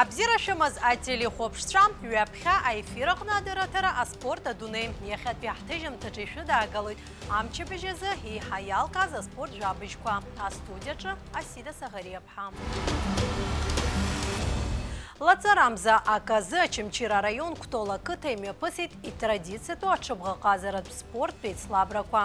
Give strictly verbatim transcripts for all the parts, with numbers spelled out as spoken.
Абзиара шәымаз ателехәаԥшцәа, ҩаԥхьа аефир аҟны адырраҭара аспорт адунеи. Иахьатәи ҳҭыжьымҭаҿы ишәыдаагалоит амчыбжь азы еиҳа иалкааз аспорт жәабжьқәа. Астудиаҿы Асида Саӷариаԥҳа. Лаҵарамза аказы Очамчыра араион Кәтол ақыҭа имҩаԥысит итрадициатәу аҽыбӷаҟазаратә спорттә еицлабрақәа.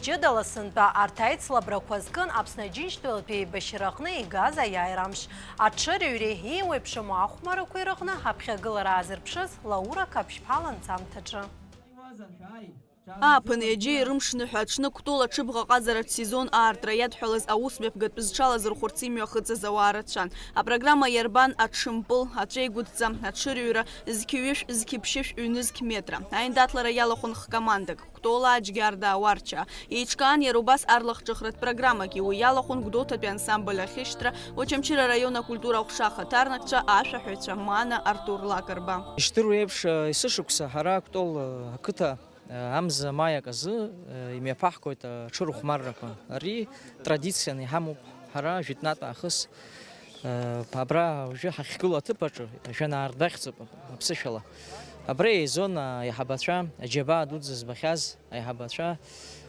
Ҷыдала сынтәа арҭ аицлабрақәа зкын Аԥсны Аџьынџьтәылатәи еибашьраҟны игаз аиааира амш. Аҽырҩреи еиуеиԥшым ахәмарақәеи рыҟны аԥхьагылара аазырԥшыз Лаура Қаԥшьԥала анҵамҭаҿы. Ааԥыни аџьеи рымшныҳәа аҽны Кәтол аҽыбӷаҟазаратә сезон аартра иадҳәалаз аус мҩаԥгатә зҽалазырхәырц имҩахыҵыз ауаа рацәан. Апрограмма иарбан аҽымпыл, аҵәеигәыдҵа, аҽырҩра, зқьи ҩышә, зқьи ԥшьышә, ҩнызқь метра. Аиндаҭлара иалахәын хкомандак. Кәтолаа Џьгьардаа Уарчаа. Еиҿкаан иара убас арлахҿыхратә программагьы. Уи иалахәын Гәдоуҭатәи ансамбль Ахьышьҭра, Очамчыра араион акультура аҟәша ахаҭарнакцәа, ашәаҳәаҩцәа Мана, Артур Лакрба. Ишдыру еиԥш, есышықәса ҳара Кәтол ақыҭа амза маиак азы имҩаԥаҳгоит аҽырыхәмаррақәа. Ари традицианы иҳамоуп. Ҳара жәытәнатә аахыс, э, абра уажәы ҳахьгылоу аҭыԥ аҿы жәанаа рдәы ахьӡуп аԥсышәала. Абра еизон аиҳабацәа, аџьабаа дуӡӡа збахьаз аиҳабацәа,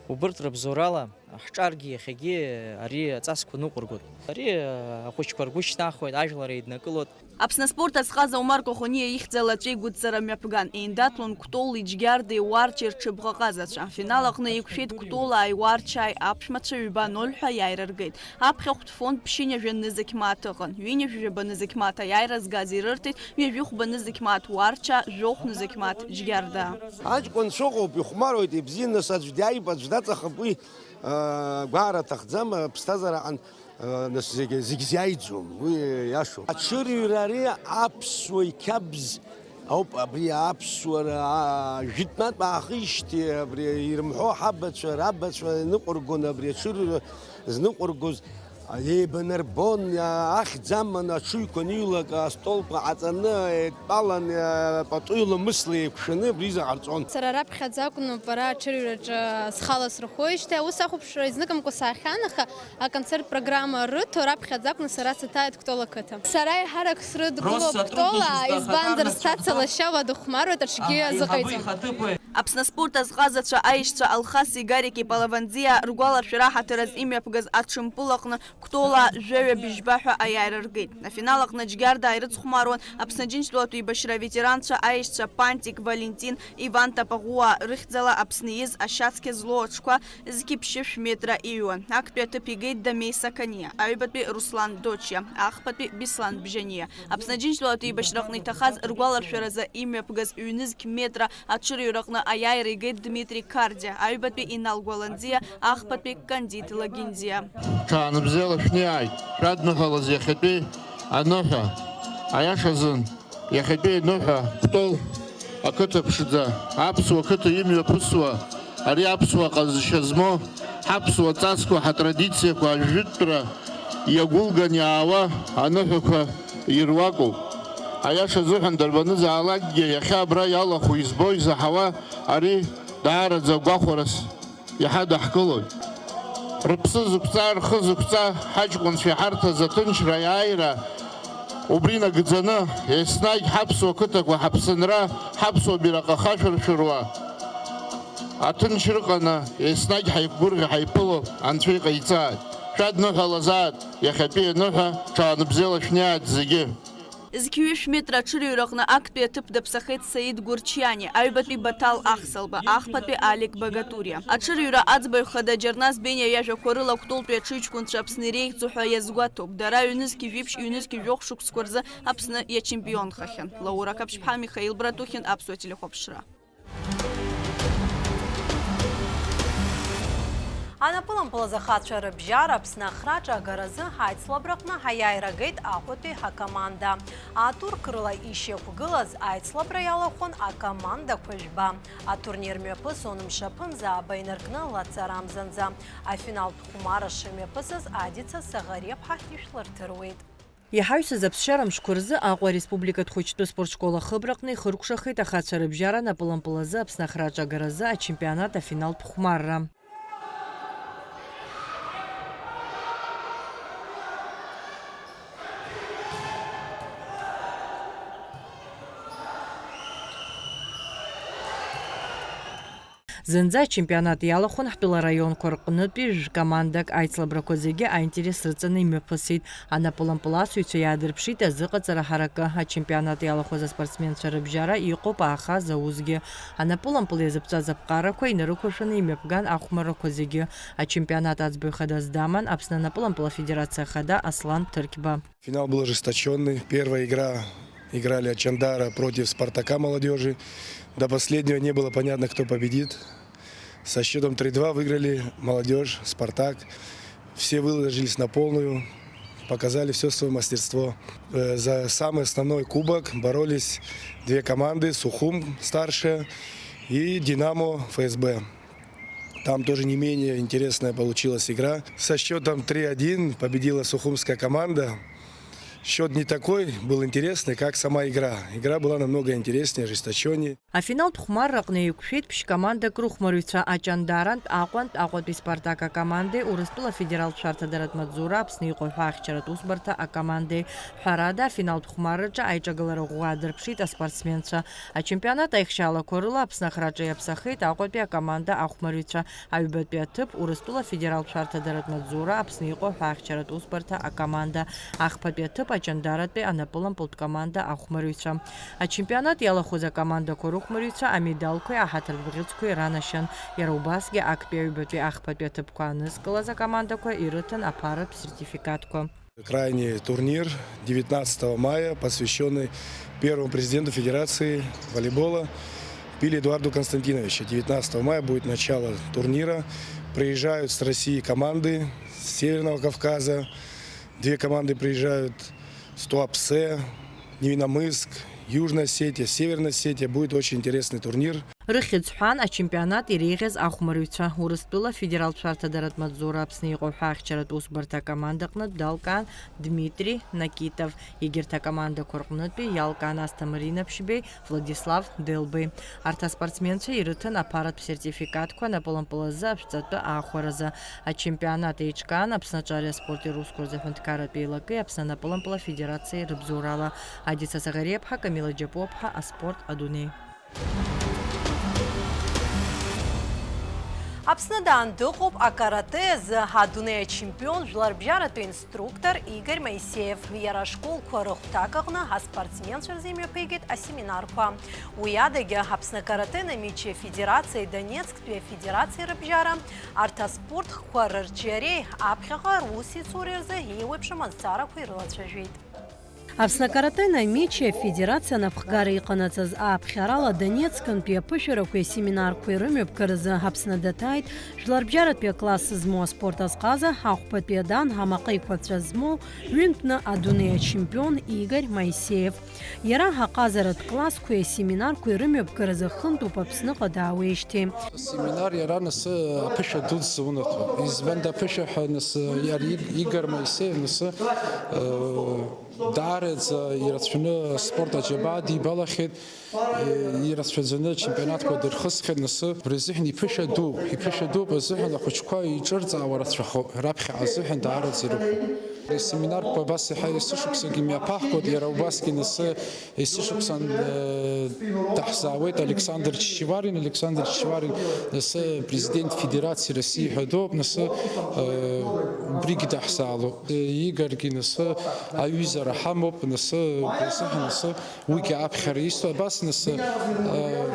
убырҭ рыбзоурала ҳҿаргьы иахьагьы ари аҵасқәа ныҟәыргоит. Ари, э, ахәыҷқәа ргәы шьҭнахуеит, ажәлар еиднакылоит. Аԥсны аспорт азҟаза Омар Коӷониа ихьӡала аҵәеигәыдҵара мҩаԥган. Еиндаҭлон Кәтоли Џьгьардеи Уарчеи рҽыбӷаҟазацәа. Афинал аҟны еиқәшәеит Кәтолааи Уарчааи аԥшәмацәа ҩба ноль ҳәа аиааира ргеит. Аԥхьахәтә фонд ԥшьынҩажәа нызқь мааҭ ыҟан. Ҩынҩажәаба нызқь мааҭ аиааира згаз ирырҭеит ҩажәи хәба нызқь мааҭ Уарчаа, жәохә нызқь мааҭ Џьгьардаа. Аҷкәынцәа ыҟоуп, ихәмаруеит, ибзиан, нас аӡә диааип, аӡә даҵахап, уи, э, гәаара аҭахӡам, аԥсҭазаара аҟан. Нас зегь, зегь зиааиӡом, уи иашоуп. Аҽырҩра ари аԥсуа иқьабз ауп, абри аԥсуара, аа, жәытәнатә аахижьҭеи абри ирымҳәо ҳабацәа, рабацәа ныҟәыргон, абри аҽырҩра зныҟәыргоз еибанарбон, ахьӡ аманы аҽыҩқәа анҩлак, астолқәа ҟаҵаны, еидтәалан, пату ламысла еиқәшәаны абри изы ҟарҵон. Сара раԥхьаӡа акәын, бара аҽырҩраҿы схала срыхәоижьҭеи аус ахәаԥшра изныкымкәа саахьан, аха аконцерт программа рыҭо, раԥхьаӡа акәны сара саҭааит Кәтол ақыҭа. Сара еиҳарак срыдгылоуп Кәтола, избанзар, сҭаца лашьа уа дыхәмаруеит, аҽгьы азыҟаиҵом. Аԥсны аспорт азҟазацәа аишьцәа Алхаси Гарики Палаванӡиа ргәаларшәара аҳаҭыр азы имҩаԥгаз аҽымпыл аҟны Кәтола жәаҩа быжьба ҳәа аиааира ргеит. Афинал аҟны Џьгьардаа ирыцхәмаруан Аԥсны Аџьынџьтәылатәи еибашьра аветеранцәа аишьцәа Пантик Валентин, Иван Тапаӷәуа рыхьӡала Аԥсны из ашьацқьа злоу аҽқәа зқьи ԥшьышә метра иҩуан. Актәи аҭыԥ игеит Дамеи Сақаниа, аҩбатәи Руслан Дочиа, ахԥатәи Беслан Бжьаниа. Аԥсны Аџьынџьтәылатәи еибашьраҟны иҭахаз ргәаларшәаразы имҩаԥгаз ҩнызқь метра аҽырҩраҟны аиааира игеит Дмитри Кардиа, аҩбатәи Инал Гәаланӡиа, ахԥатәи Кандид Лагинӡиа. Ҽаанбзиала шәнеиааит, шәадныҳәалаз иахьатәи аныҳәа. Аиашазын, иахьатәи аныҳәа Кәтол ақыҭа ԥшӡа, аԥсуа қыҭа имҩаԥысуа, ари аԥсуа ҟазшьа змоу, ҳаԥсуа ҵасқәа, ҳатрадициақәа ажәытәра иагәылган иаауа аныҳәақәа ируакуп. Аиаша азыҳәан, дарбанызаалакгьы иахьа абра иалахәу избо изаҳауа ари даараӡа гәахәарас иҳадаҳкылоит. Рыԥсы зықәҵа, рхы зықәҵа ҳаҷкәынцәа иҳарҭаз аҭынчра аиааира убри нагӡаны, еснагь ҳаԥсуа қыҭақәа, ҳаԥсынра, ҳаԥсуа бираҟ ахашәыршәыруа, аҭынчра ыҟаны, еснагь ҳаиқәгәырӷьа-ҳаиԥыло Анцәа иҟаиҵааит. Шәадныҳәалазааит, иахьатәи аныҳәа, ҽаанбзиала шәнеиааит зегьы! Зқьи ҩышә метра аҽырҩраҟны актәи аҭыԥ даԥсахеит Саид Гәырчиани, аҩбатәи Баҭал Ахсалба, ахԥатәи Алик Багатуриа. Аҽырҩра аӡбаҩ хада Џьарназ Бениа иажәақәа рыла Кәтолтәи аҽыҩҷкәынцәа Аԥсны иреиӷьӡоу ҳәа иазгәаҭоуп. Дара ҩнызқьи жәиԥшь, ҩнызқьи жәохә шықәсқәа рзы Аԥсны иачемпионхахьан. Лаура Қаԥшьԥҳа, Михаил Братухин, Аԥсуа телехәаԥшра. Анапылампыл азы ахацәа рыбжьара Аԥсны ахраҿы агаразы аицлабраҟны аиааира геит Аҟәатәи ҳакоманда. Атурк рыла ишьақәгылаз аицлабра иалахәын акомандақәа жәба. Атурнир мҩаԥысон мшаԥынӡа ааба инаркны лаҵарамзанӡа. Афиналтә хәмарра шымҩаԥысыз Адица Саӷариаԥҳа ишәлырҭыруеит. Иҳаҩсыз аԥсшьара мшқәа рзы Аҟәа ареспубликатә хәыҷтәы спортшкол ахыбраҟны ихыркәшахеит ахацәа рыбжьара анапылампыл азы Аԥсны ахраҿы агаразы ачемпионат афиналтә хәмарра. Зынӡа ачемпионат иалахәын ҳтәыла раионқәа рҟнытәи жәкомандак, аицлабрақәа зегьы аинтерес рыҵаны имҩаԥысит. Анапылампыласыҩцәа иаадырԥшит азыҟаҵара ҳаракы. Ачемпионат иалахәыз аспортсменцәа рыбжьара иҟоуп аахаз аусгьы. Анапылампыл иазыԥҵәаз аԥҟарақәа инарықәыршәаны имҩаԥган ахәмаррақәа зегьы. Ачемпионат аӡбаҩ хадас даман Аԥсны анапылампыл афедерациа ахада Аслан Ҭырқьба. Финал был ожесточённый. Первая игра, играли Ачандара против Спартака молодёжи. До последнего не было понятно, кто победит. Со счётом три два выиграли молодёжь, Спартак. Все выложились на полную, показали всё своё мастерство. Э, за самый основной кубок боролись две команды: Сухум, старшая, и Динамо, Ф С Б. Там тоже не менее интересная получилась игра. Со счётом три один победила сухумская команда. Счёт не такой был интересный, как сама игра. Игра была намного интереснее, ожесточённее. Афиналтә хәмарра аҟны еиқәшәеит ԥшь-командак рыхәмарҩцәа, Аҷандарантә, Аҟәантә, Аҟәатәи Спартак акомандеи Урыстәыла афедералтә шәарҭадаратә маҵзура Аԥсны иҟоу аҳәаахьчаратә усбарҭа акомандеи. Ҳәарада, афиналтә хәмарраҿы аиҿагылара ӷәӷәа аадырԥшит аспортсменцәа. Ачемпионат аихшьаалақәа рыла Аԥсны ахраҿы иаԥсахеит Аҟәатәи акоманда ахәмарҩцәа. Аҩбатәи аҭыԥ Урыстәыла афедералтә шәарҭадаратә маҵзура Аԥсны иҟоу аҳәаахьчаратә усбарҭа акоманда, ахԥатәи аҭыԥ Аҷандаратәи анапылампылтә команда ахәмарҩцәа. Ачемпионат иалахәыз акомандақәа рыхәмарҩцәа амедалқәеи аҳаҭыртә бӷьыцқәеи ранашьан. Иара убасгьы актәи аҩбатәи ахԥатәи аҭыԥқәа анызкылаз акомандақәа ирыҭан аԥаратә сертификатқәа. Крайний турнир девятнадцатого мая, посвящённый первому президенту Федерации волейбола Пили Эдуарду Константиновичу. Девятнадцатого мая будет начало турнира. Приезжают с России команды, с Северного Кавказа. Две команды приезжают с Туапсе, Невинномысск, Южная Осетия, Северная Осетия. Будет очень интересный турнир. Рыхьӡ ҳәан ачемпионат иреиӷьыз ахәмарҩцәа. Урыстәыла афедералтә шәарҭадаратә маҵзура Аԥсны иҟоу аҳәаахьчаратә усбарҭа акомандаҟнытә далкаан Дмитри Накитов. Егьырҭ акомандақәа рҟнытәи иалкаан Асҭа Марина Ԥшьбеи, Владислав Делбеи. Арҭ аспортсменцәа ирыҭан аԥаратә сертификатқәа напылампыл азы ашәҵатәы аахәаразы. Ачемпионат еиҿкаан Аԥсны аҿари аспорти русқәа рзы аҳәынҭқарратә еилакеи Аԥсны анапылампыл афедерациеи рыбзоурала. Адица Саӷариаԥҳа, Камила Џьапуаԥҳа, Аспорт адунеи. Аԥсны даан дыҟоуп акарате азы адунеи ачемпион, жәларбжьаратәи инструктор Игорь Моисеев. Иара ашколқәа рыхәҭак аҟны аспортсменцәа рзы имҩаԥигеит асеминарқәа. Уи адагьы Аԥсны акарате Намичи афедерациеи Донецктәи афедерациеи рыбжьара, арҭ аспорт хкқәа рырҿиареи аԥхьаҟа русеицуреи рзы еиуеиԥшым азҵаарақәа ирылацәажәеит. Аԥсны акарате Намичи афедерациа анапхгара иҟанаҵаз ааԥхьарала Донецкантәи аԥышәарақәеи асеминарқәеи рымҩаԥгаразы Аԥсны даҭааит жәларбжьаратәи акласс змоу аспорт азҟаза, ахәбатәи адан амаҟа еиқәаҵәа змоу, ҩынтәны адунеи ачемпион Игорь Моисеев. Иара аҟазаратә классқәеи асеминарқәеи рымҩаԥгаразы хынтәуп Аԥсныҟа даауеижьҭеи. Асеминар иара нас аԥышәа дуӡӡа унаҭо. Избанда аԥышәа ҳәа нас иара Игорь Моисеев нас, э, даараӡа ирацәаны аспорт аџьабаа дибалахьеит, э, ирацәаӡаны ачемпионатқәа дырхысхьеит нас. Убри азыҳәан иԥышәа дууп, иԥышәа дууп азыҳәан ахәыҷқәа иҿырҵаауа рацәахоуп, раԥхьаҟа азыҳәан даараӡа ирыхәоит. Асеминарқәа абас иаҳа есышықәсагьы мҩаԥаҳгоит, иара убасгьы нас есышықәсан, э, даҳзаауеит Александр Чичеварин. Александр Чичеварин нас президент Федерации России ҳәа дууп, нас, э, убригьы даҳзаалоуп. Игорьгьы нас аҩызара ҳамоуп, нас убри азыҳәан нас уигьы аԥхьара исҭо, абас нас, э,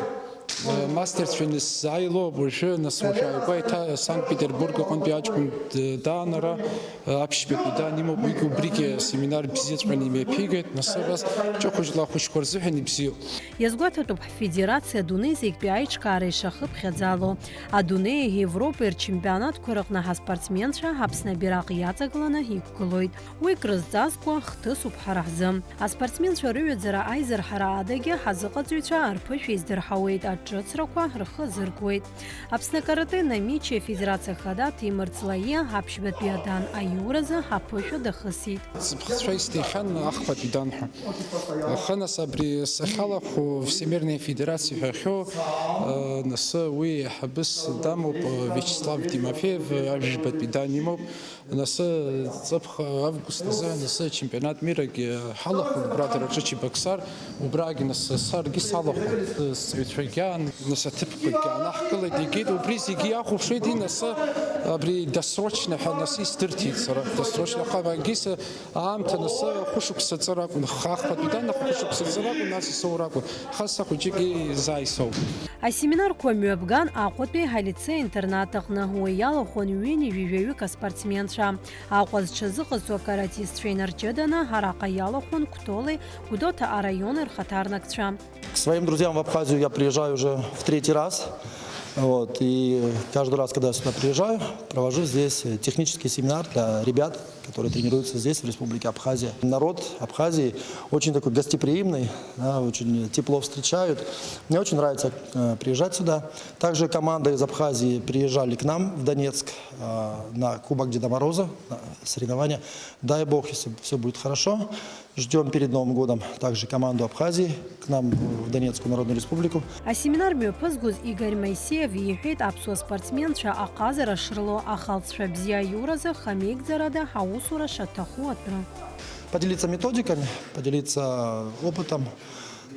Мастерцәа инысзааилоуп уажәы, нас уажәы ааигәа еиҭа Санкт-Петербург аҟынтәи аҷкәын д-, даан ара, аԥшьбатәи даан имоуп, уигьы убригьы асеминар бзиаҵәҟьаны имҩаԥигеит, нас абас ҷыхәыжәла ахәыҷқәа рзыҳәан ибзиоуп. Иазгәаҭатәуп ҳфедерациа адунеи зегьтәи аиҿкаара ишахыԥхьаӡало. Адунеи, Европеи рчемпионатқәа рыҟны ҳаспортсменцәа Аԥсны абираҟ иаҵагыланы иқәгылоит. Уи крызҵазкуа хҭысуп ҳара ҳзы. Аспортсменцәа рыҩаӡара аизырҳара адагьы ҳазыҟаҵаҩцәа рԥышәа издырҳауеит, аҿыцрақәа рхы азыргоит. Аԥсны акарате Намичи афедерациа ахада Ҭемыр Ҵлаиа аԥшьбатәи адан аиуразы аԥышәа дахысит. Сыԥхцәа исҭихьан ахԥатәи дан ҳәа. Аха нас абри сахьалахәу Всемирная федерация ҳәа ахьоу, э, нас уи аиҳабыс дамоуп, э, Вячеслав Тимофеев, э, ажәбатәи дан имоуп. Нас ҵыԥх август азы нас ачемпионат мирагьы ҳалахәын, убра Ҭарачы Чебоксар, убрагьы нас саргьы салахәын, сҵаҩцәагьы Нас аҭыԥқәагьы аанаҳкылеит, игеит, убри зегьы иахәаԥшуеит, инасы абри досрочно ҳәа нас исдырҭеит сара, досрочно, аха абангьы са аамҭа нас хәышықәса ҵыр акәын, хахԥатәи данахо хәышықәса ҵыр акәын, нас исоур акәын, аха са хәыҷык изааисоуп. Асеминарқәа мҩаԥган Аҟәатәи ҳалицеи-интернат аҟны, уи иалахәын ҩынҩажәаҩык аспортсменцәа. Аҟәа зҽазыҟаҵо акаратистцәа инарҷыданы, араҟа иалахәын Кәтоли Гәдоуҭа араиони рхаҭарнакцәа. К своим друзьям в Абхазию я приезжаю уже в третий раз. Вот, и каждый раз, когда я сюда приезжаю, провожу здесь, э, технический семинар для ребят, которые тренируются здесь, в Республике Абхазия. Народ Абхазии очень такой гостеприимный, да, очень тепло встречают. Мне очень нравится, э, приезжать сюда. Также команды из Абхазии приезжали к нам в Донецк, э, на Кубок Деда Мороза, на соревнования. Дай бог, если всё будет хорошо. Ждём перед Новым годом также команду Абхазии к нам в Донецкую Народную Республику. Асеминар мҩаԥызгоз Игорь Моисеев иҳәеит, аԥсуа спортсменцәа аҟазара шрылоу, аха алҵшәа бзиа аиуразы хамеигӡарада аусура шаҭаху атәы. Поделиться методиками, поделиться опытом,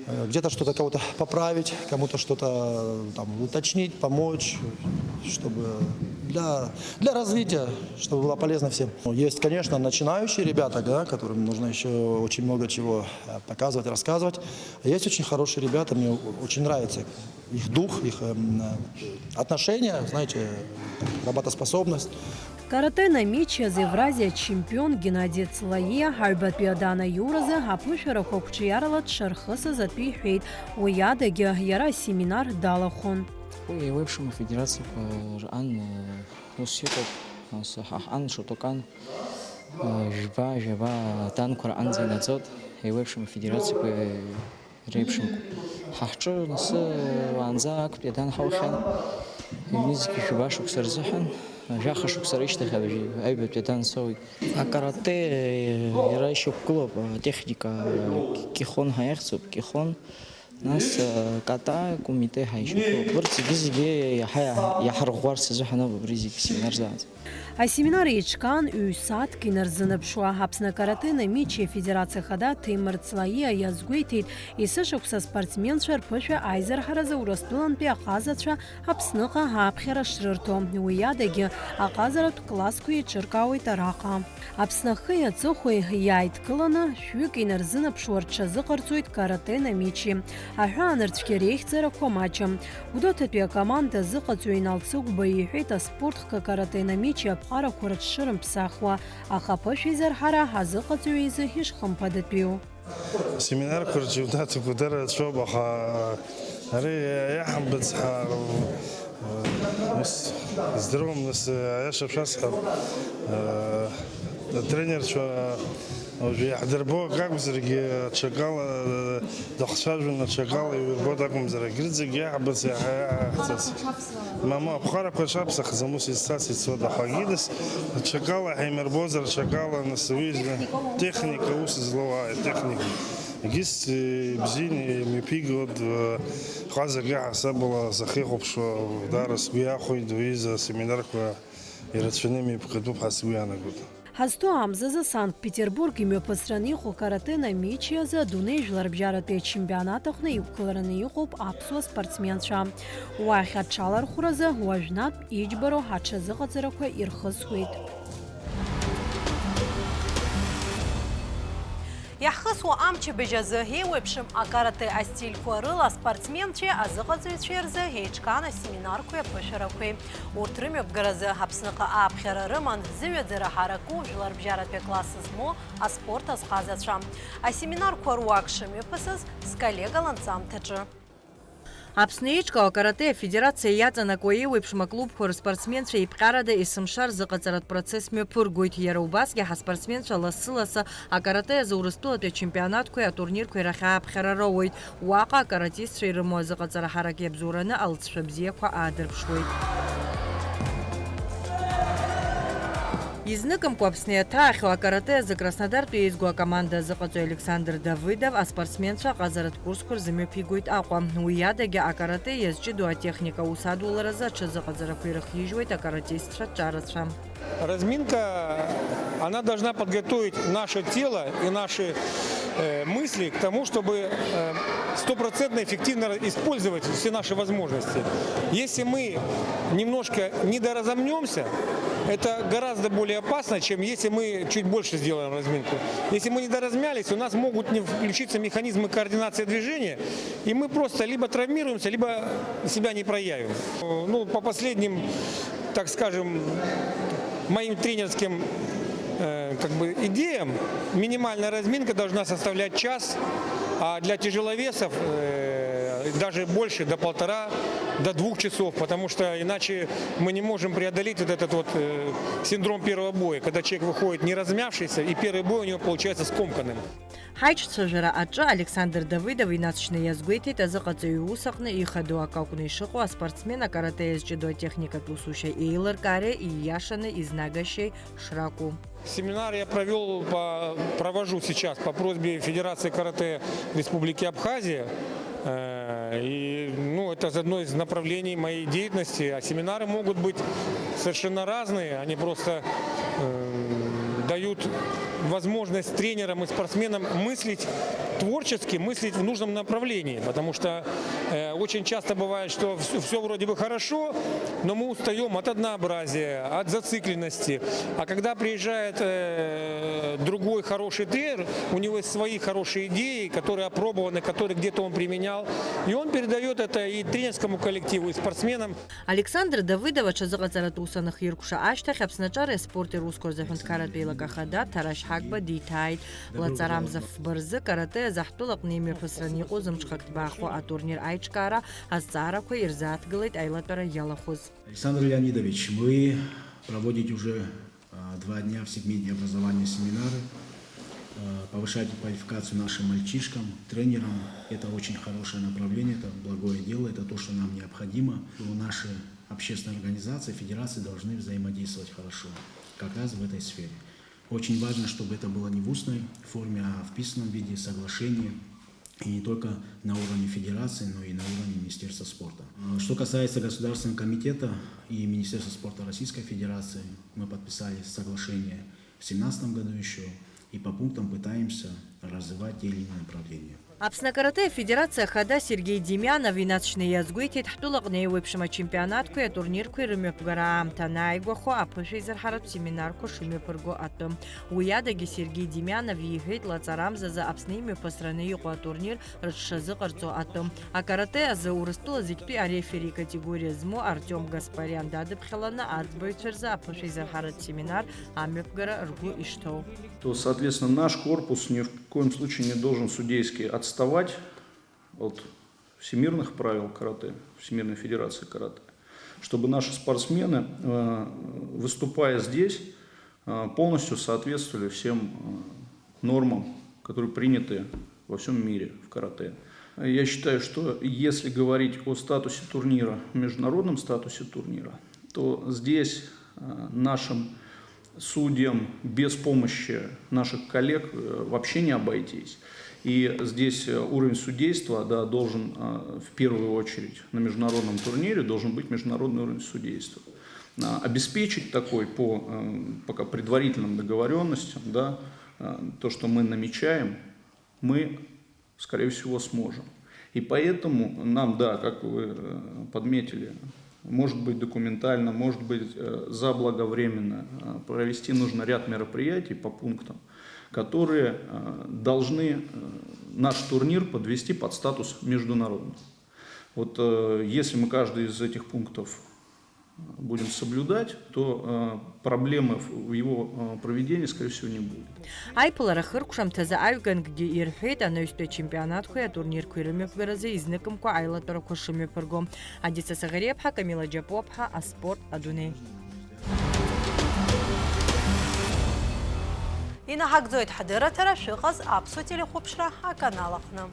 э, где-то что-то кого-то поправить, кому-то что-то, э, там, уточнить, помочь, чтобы для, для развития, чтобы было полезно всем. Есть, конечно, начинающие ребята, да, которым нужно ещё очень много чего, э, показывать, рассказывать. А есть очень хорошие ребята, мне о-, очень нравится их дух, их, эм, э, отношения, знаете, работоспособность. Каратэ Намичи азы Евразиа ачемпион Геннади Цлаиа ҳаҩбатәи адан аиуразы аԥышәарақәа қәҿиарала дшархысыз атәы иҳәеит. Уи адагьы иара асеминар далахәын. Уи еиуеиԥшым афедерациақәа рҟан, э, ус иҟоуп, нас ҳа ҳҟан Шотокан, э, жәба, жәаба аданқәа рҟынӡа инаӡоит, еиуеиԥшым афедерациақәа, э, реиԥшымкәа. Ҳа ҳҿы нас уаанӡа актәи адан ҳаухьан, ҩнызқьи жәаба шықәса рзыҳәан, жәаха шықәса рышьҭахь аҩ-, аҩбатәи адан соуит. Акарате иара ишьақәгылоуп атехника, кихон ҳәа иахьӡуп, кихон, нас ката, кумите ҳәа ишьақәгылоуп. Урҭ зегьы-зегьы иаҳа иаҳ-, иаҳарӷәӷәарц азыҳәан ауп абри зегьы семинар зааӡо. Асеминар еиҿкаан ҩ-сааҭк инарзынаԥшуа, Аԥсны акарате Намичи афедерациа ахада Ҭемыр Ҵлаиа иазгәеиҭеит, есышықәса аспортсменцәа рԥышәа аизарҳаразы Урыстәылантәи аҟазацәа Аԥсныҟа ааԥхьара шрырҭо, уи адагьы аҟазаратә классқәа еиҿыркаауеит араҟа. Аԥсны ахи аҵыхәеи иааидкыланы шәҩык инарзынаԥшуа рҽазыҟарҵоит каратэ Намичи. Аҳәаанырцәгьа реихьӡарақәа маҷым. Гәдоуҭатәи акоманда азыҟаҵаҩ Инал Цыгәба иҳәеит, аспорт хкы каратэ Намичи аԥҟарақәа рыҽшырымԥсахуа, аха аԥышәеизарҳара азыҟаҵаҩ изы ишхымԥадатәиу. Асеминарқәа рҿы иунаҭақәоу дара рацәоуп, аха ари иаҳамбац ҳәа, ус, здыруам, нас, аиаша шәасҳәап, атренерцәа уажәы иаҳдырбо акы акәзаргьы, аҽакала дахцәажәон, аҽакала иурбоит акәымзар, егьырҭ зегьы иаҳбац, иаҳа-, иаҳаҳҵац. Мамоу, аԥҟарақәа рҽаԥсахӡам, ус изцац ицоит, аха егьырҭ аҽакала ҳаимырбозар, аҽакала, нас, уи техника, ус злоу, ааи, техника. Егьыс, э, ибзианы имҩаԥигоит, э, ҟазак иаҳасабала сахьихәаԥшуа, даара сгәы иахәеит, уи изы асеминарқәа ирацәаны имҩаԥгатәуп ҳәа сгәы иаанагоит. Ҳазҭоу амзазы Санкт-Петербург имҩаԥысраны иҟоу каратэ Намичи азы адунеи жәларбжьаратәи ачемпионат аҟны иқәгылараны иҟоуп аԥсуа спортсменцәа. Уахь аҽалархәразы уажәнатә иџьбароу аҽазыҟаҵарақәа ирхысуеит. Иаҳхысуа амчыбжь азы еиуеиԥшым акарате астильқәа рыла аспортсменцәеи азыҟаҵаҩцәеи рзы еиҿкаан асеминарқәеи аԥышәарақәеи. Урҭ рымҩаԥгаразы Аԥсныҟа ааԥхьара рыман зыҩаӡара ҳараку жәларбжьаратәи акласс змоу аспорт азҟазацәа. Асеминарқәа руак шымҩаԥысыз сколлега ланҵамҭаҿы. Аԥсны еиҿкаау акарате афедерациа иаҵанакуа еиуеиԥшым аклубқәа рыспортсменцәа еиԥҟьарада есымша рзыҟаҵаратә процесс мҩаԥыргоит. Иара убасгьы ҳаспортсменцәа лассы-лассы акарате азы Урыстәылатәи ачемпионатқәеи атурнирқәеи рахь ааԥхьара роуеит. Уаҟа акаратистцәа ирымоу азыҟаҵара ҳарак иабзоураны алҵшәа бзиақәа аадырԥшуеит. Изныкымкәа Аԥсны иаҭаахьоу акарате азы Краснодартәи еизго акоманда азыҟаҵаҩ Александр Давыдов аспортсменцәа аҟазаратә курсқәа рзымҩаԥигоит Аҟәа. Уи адагьы акарате иазҷыдоу атехника аус адуларазы аҽазыҟаҵарақәа ирыхижьуеит акаратистцәа ҿарацәа. Разминка, она должна подготовить наше тело и наши, э, мысли к тому, чтобы э, стопроцентно эффективно использовать все наши возможности. Если мы немножко недоразомнемся, это гораздо более опасно, чем если мы чуть больше сделаем разминку. Если мы недоразмялись, у нас могут не включиться механизмы координации движения, и мы просто либо травмируемся, либо себя не проявим. Ну, по последним, так скажем, моим тренерским э, как бы идеям, минимальная разминка должна составлять час, а для тяжеловесов э, даже больше, до полтора, до двух часов, потому что иначе мы не можем преодолеть вот этот вот э, синдром первого боя, когда человек выходит не размявшийся, и первый бой у него получается скомканным. Ҳаиҿцәажәара аҿы Александр Давыдов инаҵшьны иазгәеиҭеит азыҟаҵаҩы иус аҟны ихадоу акы акәны ишыҟоу аспортсмен акарате иазҷыдоу атехникатә усушьа еилыркаареи ииашаны изнагашьеи шракәу. Семинар я провел по, провожу сейчас по просьбе Федерации каратэ Республики Абхазия. Э, И ну, это одно из направлений моей деятельности. А семинары могут быть совершенно разные. Они просто э, дают возможность тренерам и спортсменам мыслить творчески, мыслить в нужном направлении. Потому что э, очень часто бывает, что все, все вроде бы хорошо, но мы устаем от однообразия, от зацикленности. А когда приезжает э, другой хороший тренер, у него есть свои хорошие идеи, которые опробованы, которые где-то он применял. И он передает это и тренерскому коллективу, и спортсменам. Александр Давыдов аҽазыҟаҵаратә ус анахиркәша ашьҭахь, Аԥсны аҿареи аспорти русқәа рзы аҳәынҭқарратә еилак ахада Ҭарашь Ҳагба диҭааит. Лаҵарамза фба рзы каратэ азы ҳтәылаҟны имҩаԥысраны иҟоу зымҽхак ҭбаахо атурнир аиҿкаара азҵаарақәа ирзааҭгылеит аилатәара иалахәыз. Александр Леонидович, вы проводите уже а, два дня в сегменте образования семинары, а, повышаете квалификацию нашим мальчишкам, тренерам. Это очень хорошее направление, это благое дело, это то, что нам необходимо. Наши общественные организации, федерации должны взаимодействовать хорошо как раз в этой сфере. Очень важно, чтобы это было не в устной форме, а в письменном виде, соглашение. И не только на уровне федерации, но и на уровне Министерства спорта. Что касается Государственного комитета и Министерства спорта Российской Федерации, мы подписали соглашение в семнадцатом году еще, и по пунктам пытаемся развивать те или иные направления. Аԥсны акарате афедерациа ахада Сергеи Демианов инаҵшьны иазгәеиҭеит, ҳтәылаҟны еиуеиԥшым ачемпионатқәеи атурнирқәеи рымҩаԥгара аамҭа анааигәахо аԥышәа изырҳаратә семинарқәа шымҩаԥырго атәы. Уи адагьы Сергеи Демианов иҳәеит, лаҵарамзазы Аԥсны имҩаԥысраны иҟоу атурнир рыҽшазыҟарҵо атәы. Акарате азы Урыстәыла зегьтәи арефери категориа змоу Артиом Гаспариан дадыԥхьаланы аӡбаҩцәа рзы аԥышәа изырҳаратә семинар амҩаԥгара ргәы ишҭоу. То, соответственно, наш корпус ни в коем случае не должен судейски отставать от всемирных правил каратэ, Всемирной федерации каратэ, чтобы наши спортсмены, э, выступая здесь, э, полностью соответствовали всем э, нормам, которые приняты во всем мире в каратэ. Я считаю, что если говорить о статусе турнира, международном статусе турнира, то здесь э, нашим судьям без помощи наших коллег э, вообще не обойтись. И здесь э, уровень судейства да, должен э, в первую очередь на международном турнире должен быть международный уровень судейства. А, Обеспечить такой по э, пока предварительным договоренностям, да, э, то, что мы намечаем, мы, скорее всего, сможем. И поэтому нам, да, как вы э, подметили, может быть документально, может быть э, заблаговременно э, провести нужно ряд мероприятий по пунктам, которые э, должны э, наш турнир подвести под статус международного. Вот э, если мы каждый из этих пунктов будем соблюдать, то э, проблемы в в его э, проведении, скорее всего, не будет. Аиԥылара хыркәшамҭазы аҩгангьы ирҳәеит анаҩстәи ачемпионатқәеи атурнирқәеи рымҩаԥгаразы изныкымкәа аилатәарақәа шымҩаԥырго. Адица Саӷариаԥҳа, Камила Џьапуаԥҳа, аспорт адунеи. Инаҳагӡоит ҳадырраҭара, шәыҟаз Аԥсуа телехәаԥшра аканал аҟны.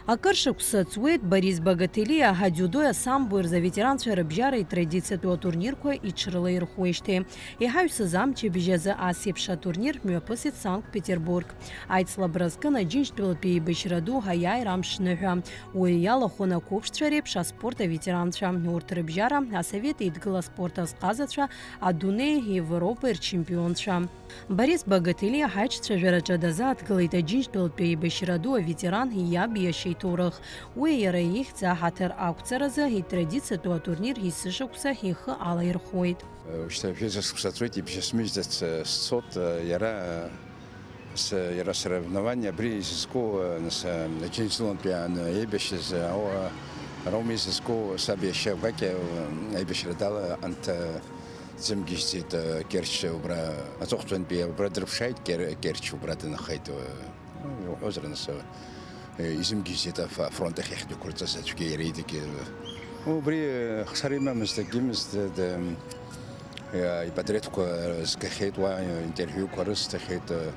Акыр шықәса ҵуеит Борис Багателиа адиудои асамбои рзы аветеранцәа рыбжьара итрадициатәу атурнирқәа иҽрылаирхуеижьҭеи. Иҳаҩсыз амчыбжь азы ас еиԥш атурнир мҩаԥысит Санкт-Петербург. Аицлабра зкын Аџьынџьтәылатәи еибашьра ду аиааира амш ныҳәа. Уи иалахәын ақәыԥшцәа реиԥш аспорт аветеранцәа. Урҭ рыбжьара Асовет Еидгыла аспорт азҟазацәа, адунеи, Европеи рчемпионцәа. Борис Багателиа ҳаиҿцәажәараҿы дазааҭгылеит Аџьынџьтәылатәи еибашьра ду аветеран иаб иашьа иҭоурых. Уи иара ихьӡ аҳаҭыр ақәҵаразы итрадициатәу атурнир есышықәса ихы алаирхәуеит. Шьҭа жәеиза шықәса ҵуеит, ибжьысмыжьӡац сцот, иара, с-, иара соревнование абри изызку, нас, Аџьынџьтәылантәи аан-, еибашьыз, ауа, ара аума изызку, саб иашьа гәакьа, аибашьра дала, анҭ, Дзымгьежьӡеит, э, Керчь убра, аҵыхәтәантәи убра дрыԥшааит, Кер-, Керчь убра дынхеит, э, ну, иуҳәозар, нас, э, изымгьежьӡеит аф-, афронт ахь иахьдәықәырҵаз аӡәгьы иара идагьы. Убри, э, хшара имамызт, акгьы имызт, д-, д-, э, ипатреҭқәа згахьеит уа, э, интервиуқәа рысҭахьеит, э,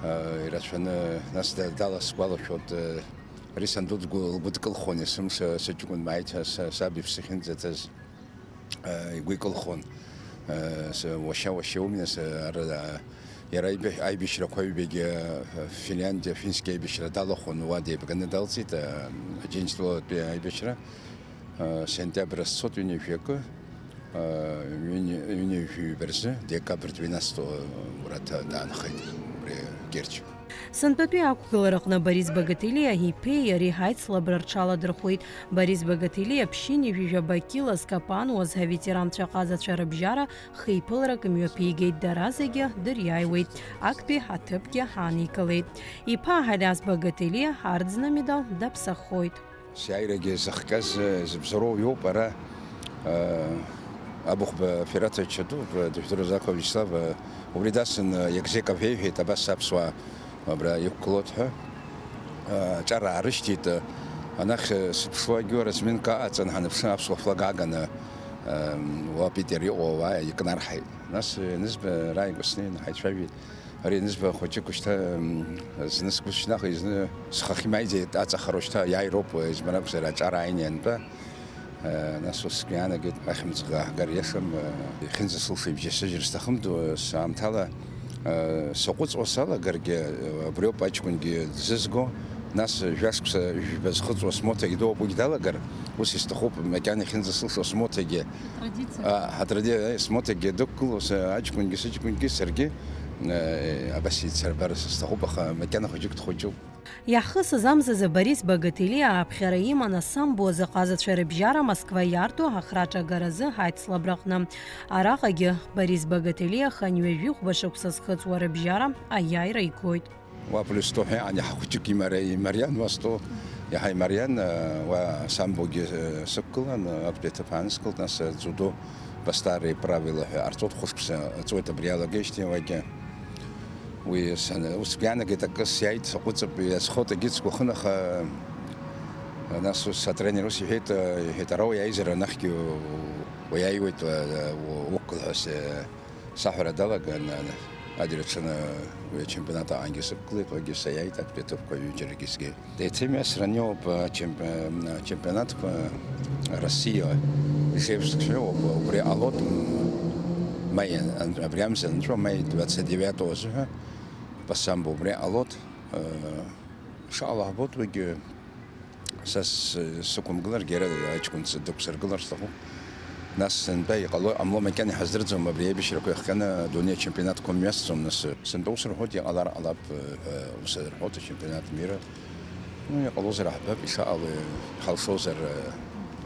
э, ирацәаны, нас да-, дала сгәалашәоит, э, ари санду дгәы-, лгәыдкылхон есымша, сыҷкәын мааит, са, са, саб иԥсы ахьынӡаҭаз. Э, игәы икылхон. Э, с-, уашьа-уашьа умҩа, с-, ара, а, иара аибашь-, аибашьрақәа аҩбагьы, э, Финляндиа, фински аибашьра далахәын, уа деибганы далҵит, э, Аџьынџьтәылатәи аибашьра. Э, сентиабр азцот ҩынҩажәи акы, э, ҩынҩажәи ҩба рзы, декабр двенадцатого, э, ура ҭа-, даанхеит, убри Герч. Сынтәатәи ақәгылараҟны Борис Багателиа иԥеи иареи аицлабра рҽаладырхәеит. Борис Багателиа ԥшьынҩажәи жәаба кьыла зкапануаз аветеранцәа ҟазацәа рыбжьара хеиԥыларак мҩаԥигеит, дара зегьы дыриааиуеит, актәи аҭыԥгьы ааникылеит. Иԥа Алиас Багателиа арӡына медал даԥсахоит. Сиааирагьы зыхҟьаз, зыбзоуроу иоуп ара, э, Абыхәба Фераҭ Чаду, э, дыжәдыруазар акәу Виачеслав, э, убри дасын, э, Иагзеков иеиҳәеит, абас аԥсуаа абра иқәгылоит ҳәа. Э, аҿар аарышьҭит, э, анахь, э, сыԥшуагьы разминка аҟаҵан, ҳаныԥшы аԥсуа флаг ааганы, э, уа Питер иҟоу ауаа икнарҳаит. Нас, э, ианызба, рааигәа снеин ҳаицәажәеит. Ари анызба хәыҷык шьҭа, м, зны сгәы сшьҭнахит, зны схахь имааиӡеит, аҵахароуп шьҭа, иааироуп, избан акәзар, аҿар ааины иантәа. Э, нас ус сгәы иаанагеит, ахьымӡӷ ааҳгар иашам, э, иахьынӡасылшо ибжьасыжьыр сҭахым, ду, саамҭала, э, саҟәыҵуа салагаргьы, э, абриоуп аҷкәынгьы дзызго, нас жәашықәса жәба зхыҵуа смоҭагь дууп, уигь далагар, ус исҭахуп, макьана иахьынӡасылшо смоҭагьы. Традициа. А, ҳатради-, э, смоҭагьы дықәгылоу, са аҷкәынгьы, сыҷкәынгьы, саргьы, э, абас еицарбар сҭахуп, аха макьана хәыҷык дхәыҷуп. Иаҳхысыз амзазы Борис Багателиа ааԥхьара иман асамбо азы ҟазацәа рыбжьара Москва иарту ахраҿагаразы аицлабраҟны. Араҟагьы Борис Багателиа хынҩажәи хәба шықәса зхыҵуа рыбжьара аиааира игоит. Уа плюс сто ҳәа иҟан, иаҳа хәыҷык имари-, имариан уа сто, иаҳа имариан, уа самбогьы, э, сықәгылан, актәи аҭыԥ аанскылт, нас, э, дзудо по старые правила ҳәа ҟарҵоит, хәышықәса ҵуеит абри иалагеижьҭеи уагьы. Уи сан-, ус сгәы иаанагеит, акы сиааит, саҟәыҵып, иазхоит, егьит сгәахын, аха, э, нас ус атренер ус иҳәеит, э, иҳәеит, ара уиааизар анахьгьы у-, уиааиуеит, э, у-, уқәгыл ҳәа се-, Саҳәара далаган, адырҩаҽны уи ачемпионат аҟангьы сықәгылеит, уагьы саиааит, актәи аҭыԥқәа ҩыџьарагьы сгеит. Деиҭамҩасран иоуп, ачемп-, ачемпионатқәа Россиа, Ижевск ҳәа иоуп, убри ҟалоит, м, маи, ан-, абри амза анҵәо, маи двадцать девятого азыҳәа, по самбо убри ҟалоит, э, иншаллаҳ, ҳбоит уигьы. Са с-, сықәымгыларгьы, иара аҷкәын ц-, дықәсыргылар сҭахуп. Нас сынтәа иҟало, иҟамло макьана иҳаздырӡом, абри аибашьрақәа иахҟьаны адунеи ачемпионатқәа мҩасӡом, нас сынтәа ус рҳәоит, иҟалар ҟалап, ҳәа ус рҳәоит, ачемпионат мира. Ну, иҟалозар ҳбап, ишаҟало, ҳалшозар,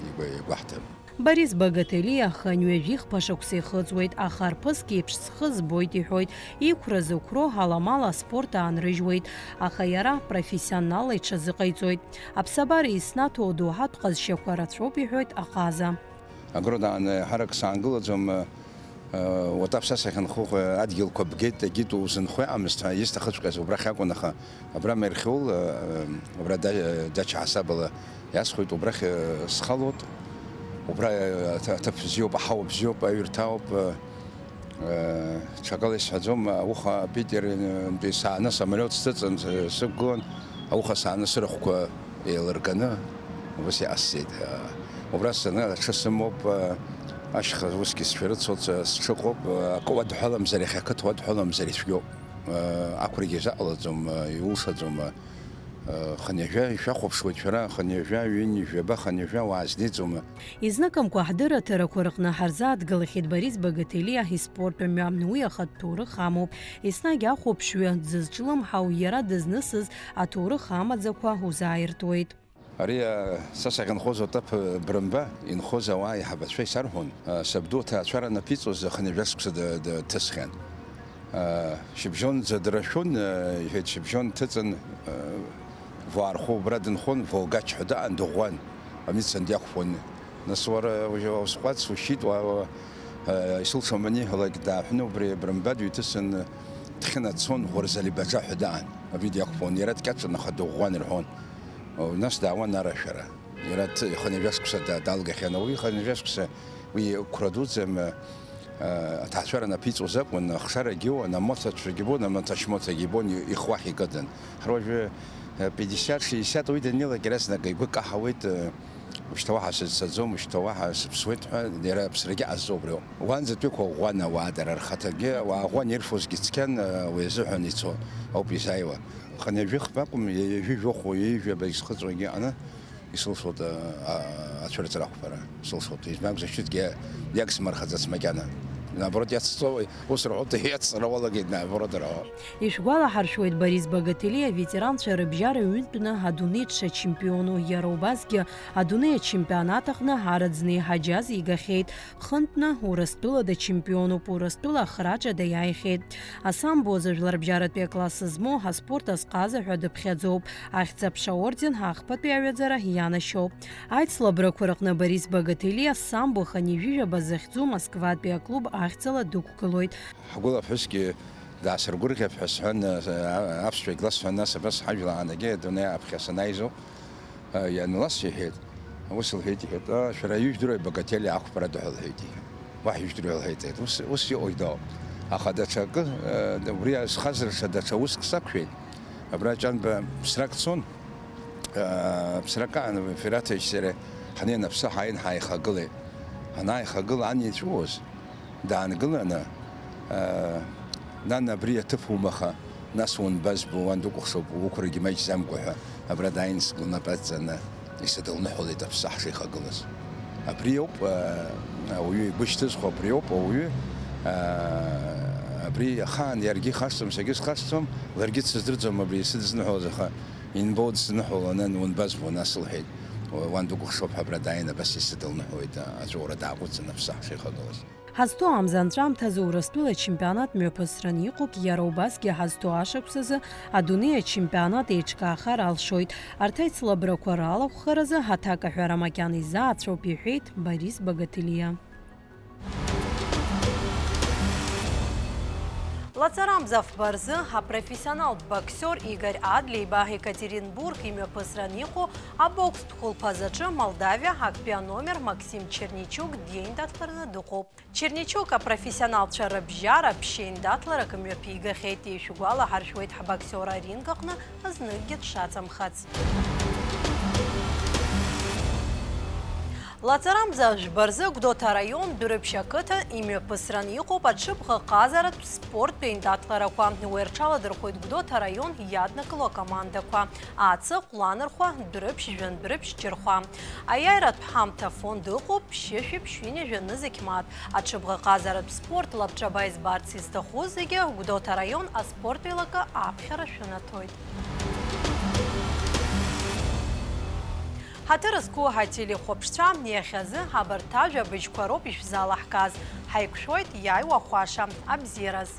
игәа-, игәаҳҭап. Борис Багателиа хынҩажәи хԥа шықәса ихыҵуеит, аха арԥыск еиԥш схы збоит, иҳәоит, иқәра зықәроу аламала аспорт аанрыжьуеит, аха иара профессионалла иҽазыҟаиҵоит. Аԥсабара иснаҭо адоуҳатә ҟазшьақәа рацәоуп, иҳәоит аҟаза. Агрода аан ҳарак саангылаӡом, уатаԥса сахьынхо адгьылқәа бгеит, егьит узынхо иҟамызт ҳәа исҭахыҵәҟьаз убрахь акәын, аха Абра Мерхиол, э, э, абра да-, дача ҳасабала иасхәеит, убрахь, э, схалоит. Убра, э, аҭ-, аҭыԥ бзиоуп, аҳауа бзиоуп, аҩырҭа ауп, э, э, ҽакала исҳәаӡом, ауха Питер, э, нтәи сааны самолиот сҭыҵын, э, сықәгылан, ауха сааны сырахәқәа еилырганы ус иҟасҵеит. Убра саны аҽы сымоуп, ашьха усгьы сшәарыцоит, сҽыҟоуп, акы уадҳәаламзар, иахьа ақыҭа уадҳәаламзар ицәгьоуп. Ақәрагьы изаҟалаӡом, иулшаӡом. Хынҩажәа ишәахәаԥшуеит шәара, хынҩажәа, ҩынҩажәаба, хынҩажәа уаазнеиӡом. Изныкымкәа ҳдырраҭарақәа рҟны ҳарзааҭгылахьеит Борис Багателиа испорт мҩа. Уи ахатә ҭоурых амоуп. Еснагь ахәаԥшҩы дзызҿлымҳау иара дызнысыз аҭоурых амаӡақәа узааиртуеит. Ари, а, са сахьынхоз Отаԥ Брымба инхоз ауаа аиҳабацәа исарҳәон, а, сабду аҭаацәара анаԥиҵоз хынҩажәа шықәса д-, д-, дҭысхьан. А, шьыбжьонӡа драшәон, а, иҳәеит, шьыбжьон дҭыҵын, а, Вуархәы убра дынхон, Волгач ҳәа даан, дыӷәӷәан, амитсанд иақәԥон. Нас уара уажәы усҟәаҵ, ушьит, уа, уа, а, исылшом аниҳәалак, дааҳәны убри Брымба дыҩҭысын, Дхьына дцон, Гәырзалибаџа ҳәа даан, абри диақәԥон, иара дкьаҿын, аха дыӷәӷәан ирҳәон. Нас даауан арашәара. Иара ҭ-, ихынҩажәа шықәса да-, далгахьан. Уи ихынҩажәа шықәса, уи қәра дуӡӡам, а, аҭаацәара анаԥиҵоз акәын, ахшарагьы ыуан, амоҭацәагьы бон, амаҭашьмоҭагьы ибон, и-, ихуахь икыдын. Ҳара уажәы, а, пятьдесят, шестьдесят уи даннеилак иаразнак игәы каҳауеит, а, Ушьҭа уаҳа сызцаӡом, ушьҭа уаҳа сыԥсуеит ҳәа, иара аԥсрагьы ҟазҵо убриоуп. Уанӡатәиқәа ӷәӷәан ауаа дара рхаҭагьы, ауаа ӷәӷәан ирфозгьы цқьан, уи азыҳәан ицо ауп изааиуа. Хынҩажәи хԥа акәым, ҩажәи жәохә, ҩажәи жәаба изхыҵуагьы аҟны исылшоит, а, а, ацәырҵра ақәԥара, сылшоит. Избан акәзар, ҽыҭгьы иагсмырхаӡац макьана. Наоборот, иацҵо, ус рҳәоит, иацҵра уалагеит, наоборот, рҳәо. Ишәгәалаҳаршәоит, Борис Багателиа аветеранцәа рыбжьара ҩынтәны адунеи ҽа чемпиону, иара убасгьы адунеи ачемпионат аҟны арыӡны иҳаџьаз игахьеит, хынтәны Урыстәыла дачемпионуп, Урыстәыла ахраҿы даиааихьеит. Асамбо азы жәларбжьаратәи акласс змоу аспорт азҟаза ҳәа дыԥхьаӡоуп, Ахьӡ-аԥша аорден ахԥатәи аҩаӡара ианашьоуп. Аицлабрақәа рҟны Борис Багателиа самбо хынҩажәи жәаба захьӡу Москватәи аклуб ахьӡала дықәгылоит. Ҳгәылаԥҳәысгьы даасыргәырӷьап ҳәа сҳәан, а, аԥсшәагь ласҳәан, нас абас ҳажәла аанагеит, адунеи аԥхьа санаизо, а, ианласҳәеит, ус лҳәеит, иҳәеит, "А, шәара ижәдыруеи Багателиа ақәԥара дыҳәа?" лҳәеит, иҳәеит. "Уаҳа ижәдыруеи?" лҳәеит, иҳәеит. Ус, ус иҟоу идаауп. Аха даҽакы, а, убри азхазырша даҽа уск сақәшәеит. Абра Ҷанба ԥсрак цон, а, ԥсрак аан, Фираҭ иашьцәеи ҳанеин аԥсы ҳааин ҳааихагылеит. Ҳанааихагыла ан иҵәуоз, даангыланы, а, "Нана, абри аҭыԥ умаха, нас унбазбо, уан дукәыхшоуп, уқәрагьы маҷӡамкәа" ҳәа, абра дааин сгәы лнапы адҵаны исыдылныҳәалеит аԥсы ҳшеихагылаз. Абри ауп, а, ауаҩы игәы шьҭызхуа, абри ауп ауаҩы, а, абри ахаан иаргьы ихашҭӡом, саргьы схашҭӡом, ларгьы дсыздырӡом абри исыдызныҳәалаз, аха Инбо дсныҳәалон, "Унбазбо, нас?" лҳәеит. "Уан дукәыхшоуп ҳәа абра дааин абас исыдылныҳәоит", аҵәуара дааҟәыҵын, аԥсы ҳшеихагылаз. Ҳазҭоу амза анҵәамҭазы Урыстәыла ачемпионат мҩаԥысран иҟоуп, иара убасгьы ҳазҭоу ашықәсазы адунеи ачемпионат еиҿкаахар алшоит. Арҭ аицлабрақәа ралахәхаразы аҭак аҳәара макьана изаацәоуп, иҳәеит Борис Багателиа. Лаҵарамза афба рзы апрофессионалтә боксиор Игорь Адлеиба Екатеринбург имҩаԥысран иҟоу абокстә хәылԥазаҿы Молдавиа актәи аномер Максим Черничук диеиндаҭлараны дыҟоуп. Черничук апрофессионалцәа рыбжьара ԥшьеиндаҭларак мҩаԥигахьеит, ишәгәалаҳаршәуеит ҳбоксиор аринг аҟны зныкгьы дшаҵамхац. Лаҵарамза жәба рзы Гәдоуҭа араион Дәрыԥшь ақыҭа имҩаԥысран иҟоуп аҽыбӷаҟазаратә спорттә еиндаҭларақәа. Уи рҽаладырхәоит Гәдоуҭа араион иаднакыло акомандақәа Аца, Ҟәланырхәа, Дәрыԥшь, Жәандәрыԥшь, Џьырхәа. Аиааиратә ҳамҭа афонд ыҟоуп ԥшьышәи ԥшьҩынҩажәи нызқь мааҭ. Аҽыбӷаҟазаратә спорт лабҿаба избарц изҭаху зегьы Гәдоуҭа араион аспорт еилакы аԥхьара шәынаҭоит. Ҳаҭыр зқәу ҳателехәаԥшцәа, иахьазы абарҭ ажәабжьқәа роуп ишәзалаҳкааз. Ҳаиқәшәоит иааиуа хәаша абзиараз.